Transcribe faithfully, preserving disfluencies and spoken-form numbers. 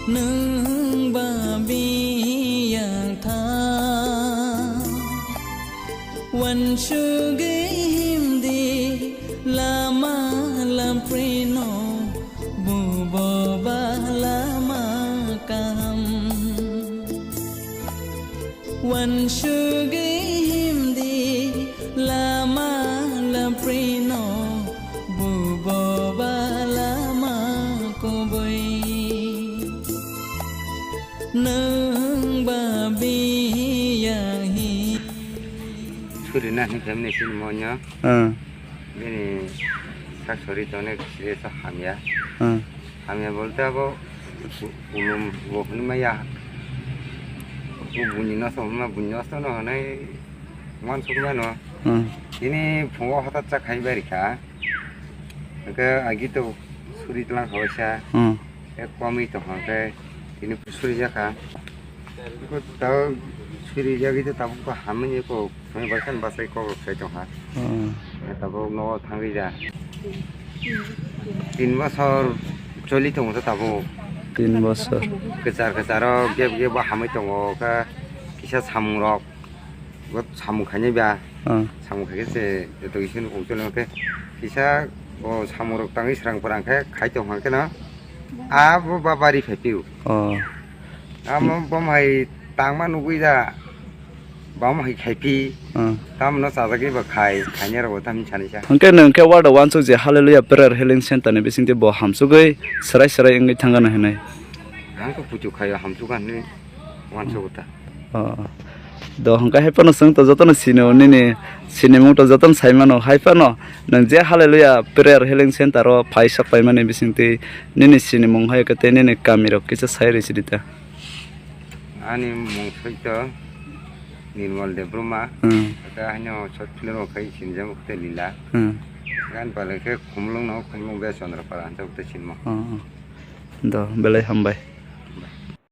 Nwng ba biyang tha, uansugwi himdi lama lamprino, bubo ba lama kaham. Uansugwi himdi lama lamprino, bubo ba lama kubui. Nwng ba biyang hi. Suri na ni family sin monya. Hmm. Bini sak sori tone sire so hamya. Hmm. Hamya bolte abo u-, ulum bo hwnwi maya. U buini nosto hwnma buini nosto no hwnwi uansuk mano. Hmm. Tini phungo hota cha khai bai rikha. Hwnkhe agi to suri tlang kha waisa. Hmm. Ek komwi tong hwnkhe tini suri jakha. Ko tao suri jagwi to tabuk to hamani ko. Phunui bai khan bachai kok rok sai tong kha. Hmm. Tabuk nogo thangwi ja. Tin bosor choli tongo to tabuk. Tin bosor. Kwchar kwcharo gap gap o hamwi tongo khe kisa samung rok. Bo samung khainai ba. Hmm. Samung khai khe se joto kisa nukung choli khe kisa o samung rok tangwi srang phrang khe khai tong kha khe no. Abo ba bari phai piu. Oh. Amo bom hai tangma nugui da. Bom hai khai pi. Hmm. Tam no chajagwi ba khai, khainai rok tam chani cha. Hwnkhe nwng khe ward o uansuk je Hallelujah Prayer Healing Center ni bisingtwi bo hamsugwi srai srai wngwi thangano hinwi. Ang khe puchu khaio hamsuk ani uansuk ta. Oh. Do hwnkhe hai phano chwng to jotono sino nini sinimung to jotono sai mano hai phano nwng je Hallelujah Prayer Healing Center o phai sok paimani bisingtwi nini sinimung hai khe tei nini kami rok kisa sai rw sidi ta. Ani mung soi to Nirmal Debbarma. Hmm. Khe haino short film o khai sinijak khe Lila. Hmm. Gan pale khe Khumlung no Khumlung be Chandrapara hansa khe sinmo. Oh. Do belai hambai.